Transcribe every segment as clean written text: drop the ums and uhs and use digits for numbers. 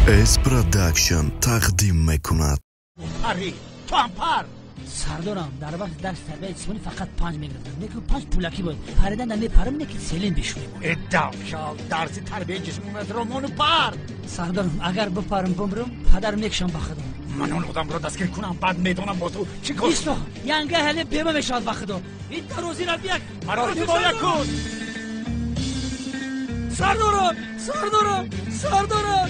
S Production тақдим мекунад. Пари, ту ҳам пар. Сардорам, дар вақти дарси тарбияи ҷисмонӣ фақат 5 мегирифтам. Лекин 5 пулакӣ буд. Паридан намепарам, лекин селин бишунем. Э давшал, дарси тарбияи ҷисмониятро мону пар. Сардорам, агар бипарам бимрам, падар мекушам ба худо. Ман он одамро дастгир кунам, баъд медонам бо ту чӣ кор. Исто, янга ҳале бема мешавад ба худо. Ин дарозира бияк. Маро ҳимоя кун. Сардорам, сардорам, сардорам, сардорам.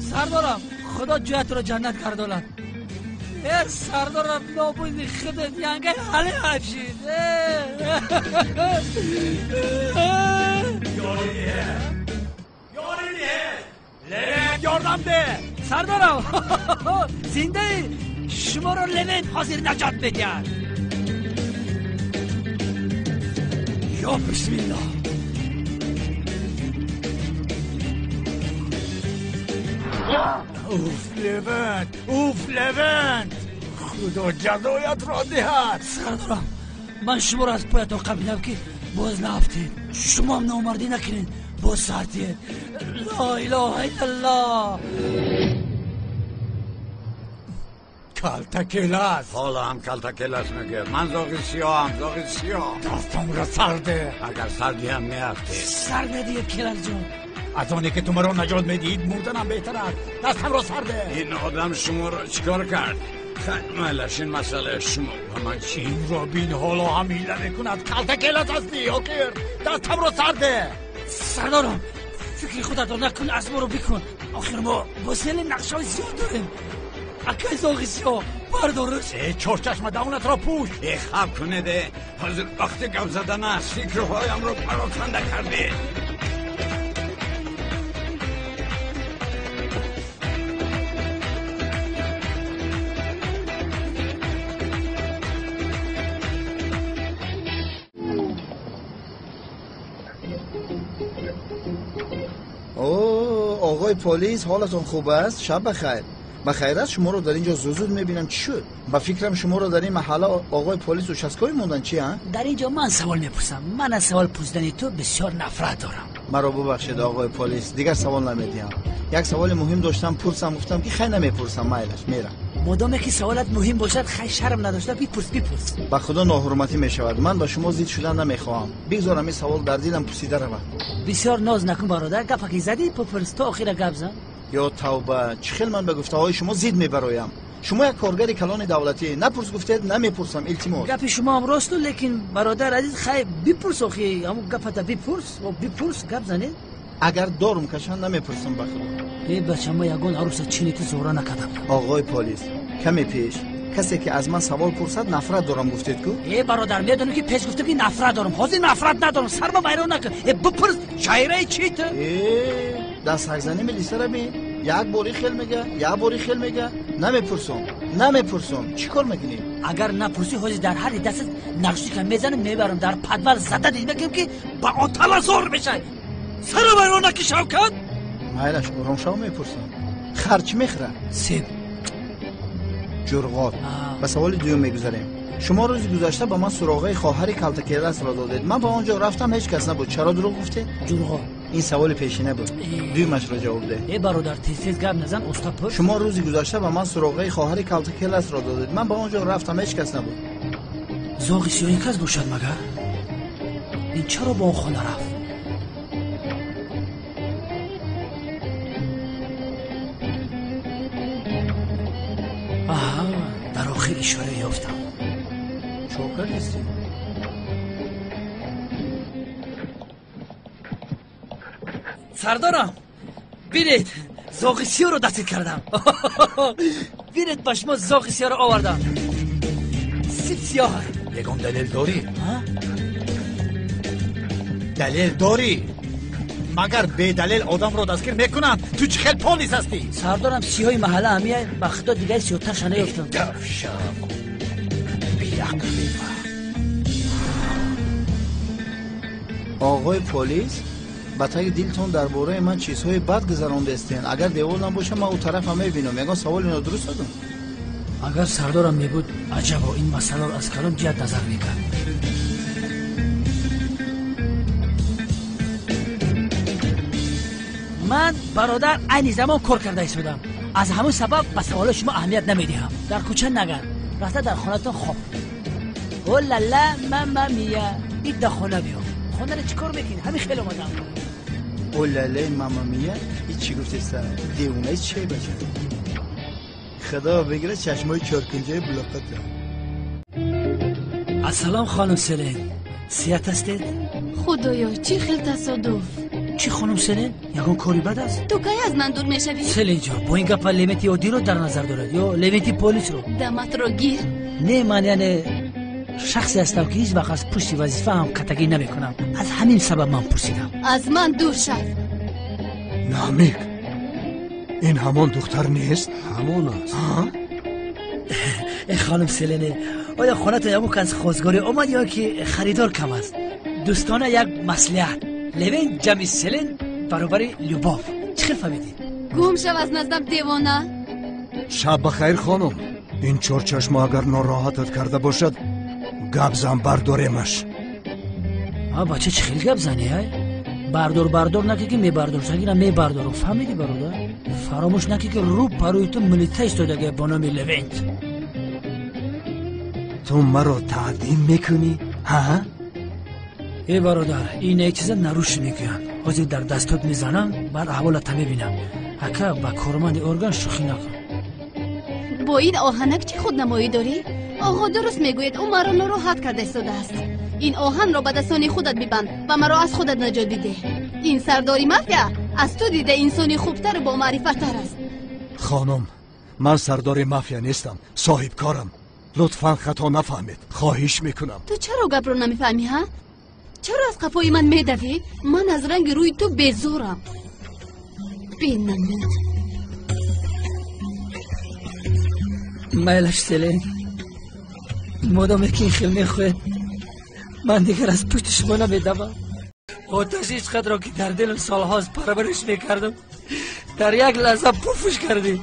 Сардорам, худо ҷоятро ҷаннат гардонад. Э сардорам, нобуди худат янга ҳале ҳайф шид. Ёрдам де. Сардорам, зиндаи шуморо Левент ҳозир наҷот медиҳад. Ё бисмиллоҳ. Уф, Левент, уф, Левент, худо ҷазоятро диҳад. Сардорам, ман шуморо аз поятон қабилам, ки боз наафтед. Шумоам номардӣ накунед, боз сартиед. Ло илоҳа иллаллоҳ. Калтакелас. Ҳоло ҳам калтакелас мегӯяд. Ман зоғи сиёҳам, зоғи сиёҳ. Дастамро сар де. Агар сар диҳам меафтед. Сар надиҳед, Келасҷон. Аз оне ки ту маро наҷот медиҳӣ, мурданам беҳтар аст. Дастамро сар де. Ин одам шуморо чӣ кор кард? Хайр, майлаш, ин масъалаи шумо ба ман чӣ? Инро бин, ҳоло ҳам ҳила мекунад. Калтакелас ҳастӣ, охир. Дастамро сар де. Сардорам, фикри худатро накун, аз моро бикун. Охир мо бо сели нақшаҳои зиёд дорем. Акай зоғи сиёҳ, бардораш. Э чорчашма, даҳонатро пӯш. Э хаб кунед, э ҳозир вақти гап задан аст. Фикрҳоямро пароканда кардед. О, оғои полис, ҳолатон хуб аст? Шаб бахайр. Ба хайр аст, шуморо дар ин ҷо зуд-зуд мебинам. Чӣ шуд? Ба фикрам, шуморо дар ин маҳалла оғои полис участковый мондан, чи а? Дар ин ҷо ман савол мепурсам. Ман аз савол пурсидани ту бисёр нафрат дорам. Маро бубахшед, оғои полис, дигар савол намедиҳам. Як саволи муҳим доштам, пурсам, гуфтам ки хай, намепурсам, майлаш, мерам. Модоме ки саволат муҳим бошад, хай, шарм надошта бипурс, бипурс. Ба худо, ноҳурматӣ мешавад. Ман ба шумо зид шудан намехоҳам. Бигзорам ин савол дар дилам пусида равад. Бисёр ноз накун, бародар. Гапа ки задӣ, бипурс, то охира гап зан. Ё тавба, чӣ хел ман ба гуфтаҳои шумо зид мебароям? Шумо як коргари калони давлатӣ. Напурс гуфтед, намепурсам, илтимос. Гапи шумо ҳам росту, лекин бародар азиз, хай, бипурс, охи ҳамун гапата бипурс, бипурс, гап занед. Агар дорум кашанд, намепурсам, ба худо. Э бача, ма ягон аруса чини ту зора накардам. Оғои полис, каме пеш касе ки аз ман савол пурсад, нафрат дорам гуфтед ку? Э бародар, медонам ки пеш гуфтам ки нафрат дорам, ҳозир нафрат надорам. Сарма вайрон накун. Э бипурс, чайраи чи ту? Э дастҳакзанӣ милисара бин. Як бори хел мега, як бори хел мега. Намепурсам, намепурсам. Чӣ кор мекунӣ? Агар напурсӣ, ҳозир дар ҳарри дастат наркотика мезанам, мебарам дар подвал, зада дидакем ки ба отала зор мешай. Сара вайрон наки, Шавкат. Майлаш, ором шав, мепурсам. Хар чӣ мехӯрад? Себ. Ҷурғот. Ба саволи дуюм мегузарем. Шумо рӯзи гузашта ба ман суроғаи хоҳари калтакеласро додед. Ман ба он ҷо рафтам, ҳеҷ кас набуд. Чаро дурӯғ гуфтед? Ҷурғот. Ин саволи пешина буд, дуюмашро ҷавоб деҳ. Э бародар, тез тез гап назан, уста пурс. Шумо рӯзи гузашта ба ман суроғаи хоҳари калтакеласро додед. Ман ба он ҷо рафтам, ҳеҷ кас набуд. Зоғи сиёҳи кас бошад магар? Ин чаро ба он хона рафт? Аҳа, дар охир ишора ёфтам. Чокар нестӣ? Сардорам, бинед, зоғи сиёҳро дастгир кардам. Бинед, ба шумо зоғи сиёҳро овардам. Сиб сиёҳ. Ягон далел дорӣ? Далел дорӣ? Магар бедалел одамро дастгир мекунанд? Ту чӣ хел полис ҳастӣ? Сардорам, сиёҳи маҳалла ҳамия, ба худо, дигари сиёҳтарша наёфтам. Давшам, беақл, бефаҳм. Оғои полис, ба таги дилтон дар бораи ман чизҳои бад гузарондастен. Агар девол набошам, ман ӯ тарафам мебинам. Ягон саволи нодуруст додам? Агар сардорам мебуд, аҷабо, ин масъаларо аз калом ҷиҳат назар мекард. Ман бародар айни замон кор карда истодам. Аз ҳамон сабаб ба саволои шумо аҳамият намедиҳам. Дар кӯча нагард, рафта дар хонатон хоб. О лала мама мия, ид дар хона биё. Хонаро чӣ кор мекунӣ? Ҳамин хел омадам. О лала мама мия, ин чӣ гуфтеста? Девонаи чӣ бача? Худо бигирад чашмои чоркунҷаи булоқата. Ассалом хонум Селен, сиҳат ҳастед? Худоё, чӣ хел тасодуф! Чӣ хонум Селен, ягон кори бад аст? Ту кай аз ман дур мешавӣ? Селен ҷон, бо ин гапа Левенти оддиро дар назар дорад ё Левенти полисро? Даматро гир. Не, ман яъне шахсе ҳастам ки ҳеҷ вақт аз пушти вазифаам қатагӣ намекунам. Аз ҳамин сабаб ман пурсидам. Аз ман дур шав. Намик, ин ҳамон духтар нест? Ҳамон аст. Э хонум Селене, оё хонатон ягон кас хостгорӣ омад ё ки харидор кам аст? Дӯстона як маслиҳат. Левен ҷамъи Селен баробари Любов. Чӣ хел фаҳмидӣ? Гум шав аз наздам, девона. Шаб бахайр хонум. Ин чорчашмо агар нороҳатат карда бошад, гап зан, бардоремаш. А бача, чӣ хел гап занӣ? Ай бардор бардор накӣ ки мебардор, сагира мебардорам. Фаҳмидӣ бародар? Фаромӯш накӣ ки рӯ парӯи ту милита истодаге бо номи Левент. Ту маро таъдин мекунӣ, ҳа? Э бародар, ин як чиза наруш мекунанд. Ҳозир дар дастот мезанам, баъд аҳволата мебинам. Ака, ба корманди орган шӯхӣ накун. Бо ин оҳанак чӣ худнамоӣ дорӣ? Оғо дуруст мегӯяд, ӯ маро нороҳат карда истодааст. Ин оҳанро ба дастони худат бибанд ва маро аз худат наҷот бидеҳ. Ин сардори мафия аз ту дида инсони хубтару бомаърифаттар аст. Хонум, ман сардори мафия нестам, соҳибкорам. Лутфан хато нафаҳмед, хоҳиш мекунам. Ту чаро гапро намефаҳмӣ, ҳа? Чаро аз қафои ман медавӣ? Ман аз ранги рӯи ту безорам. Бенамуд. Майлаш Селен, модоме ки ин хел мехоҳед, ман дигар аз пушти шумо намедавам. Оташи ишқатро ки дар дилам солҳост парвариш мекардам, дар як лаҳза пуфуш кардӣ.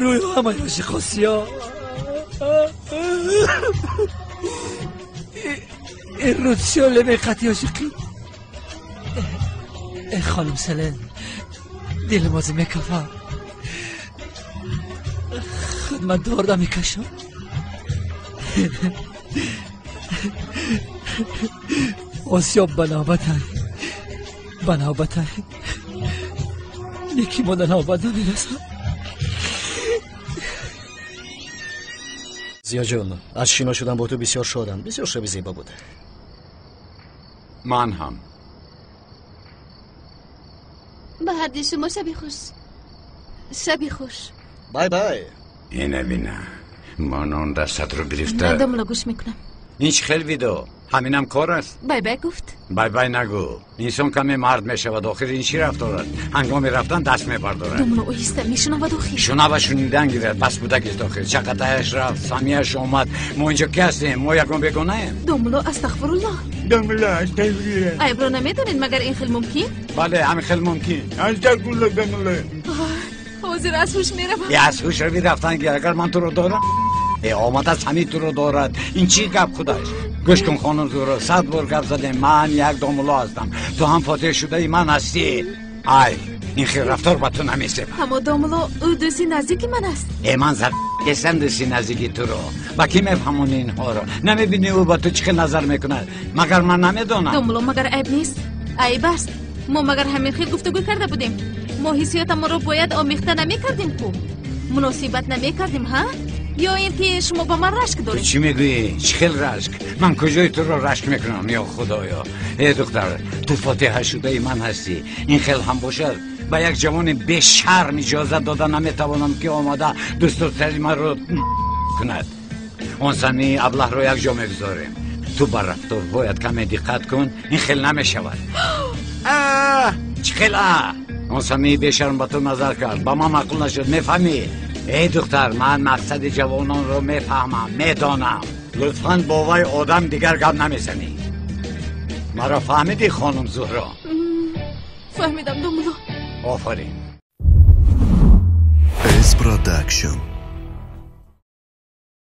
Рӯи ҳамаи ошиқо сиёҳ. Ин рӯз сиёҳ лемеқати ошиқӣ. Э хонум Селен, дилам озӣ мекафам. Худ ман дорда мекашам. Осиёб ба навбатай, ба навбатай, неки мо да навбат намерасам. Зиёҷон, аз шино шудан бо ту бисёр шодам. Бисёр шаби зебо буд. Ман ҳам. Ба ҳарди шумо шаби хуш. Шаби хуш. Бай бай. Ина бина, ман он дастатро гирифта. Домла гӯш мекунам. Ин чӣ хел видео? Ҳаминам кор аст? Бай бай гуфт. Бай бай нагӯ. Инсон каме мард мешавад, охир ин чӣ рафтор аст? Ҳангоми рафтан даст мебардорад. Домла оҳиста мешунавад охир. Шунава шунидан гирад, бас будагист охир. Чақатаяш рафт, самияш омад. Мо инҷо ки ҳастем? Мо ягон бегонаем? Домло астағфируллоҳ. Домло астағфируллоҳ. Айбро намедонед, магар ин хел мумкин? Бале, ҳамин хел мумкин. Астағфируллоҳ, домло. Ҳозир аз ҳуш меравам. Аз ҳуш рави рафтан гир, агар ман туро дорам. Омада сами туро дорад. Ин чӣ гап худаш? Гӯш кун хонум Зуҳро, 100 бор гап задем. Ман як домулло ҳастам. Ту ҳам фотиҳ шудаи ман ҳастӣ. Ай, ин хел рафтор ба ту намесебад. Аммо домулло, ӯ дӯсти наздики ман аст. Ман зад нестам дӯсти наздики туро. Ба кӣ мефаҳмонӣ инҳоро? Намебинӣ ӯ ба ту чӣ хел назар мекунад? Магар ман намедонам? Домулло, магар айб нест? Айб аст. Мо магар ҳамин хел гуфтугӯ карда будем? Мо ҳиссиётамонро бояд омехта намекардем ку? Муносибат намекардем, ҳа? Ё ин ки шумо ба ман рашк доред? Ту чӣ мегӯӣ? Чӣ хел рашк? Ман куҷои туро рашк мекунам, ё худоё? Э духтар, ту фотиҳа шудаи ман ҳастӣ. Ин хел ҳам бошад, ба як ҷавони бешарм иҷозат дода наметавонам ки омада дӯстдоштаи маро кунад. Он сами аблаҳро як ҷо мегузорем. Ту ба рафторҳоят каме диққат кун, ин хел намешавад. Чӣ хел а? Он сами бешарм ба ту назар кард, ба ман маъқул нашуд, мефаҳмӣ? Эй духтар, ман мақсади ҷавононро мефаҳмам, медонам. Лутфан бо вай одам дигар гап намезанӣ. Маро фаҳмидӣ, хонум Зуҳро? Фаҳмидам, домулло. Офарин. S Production.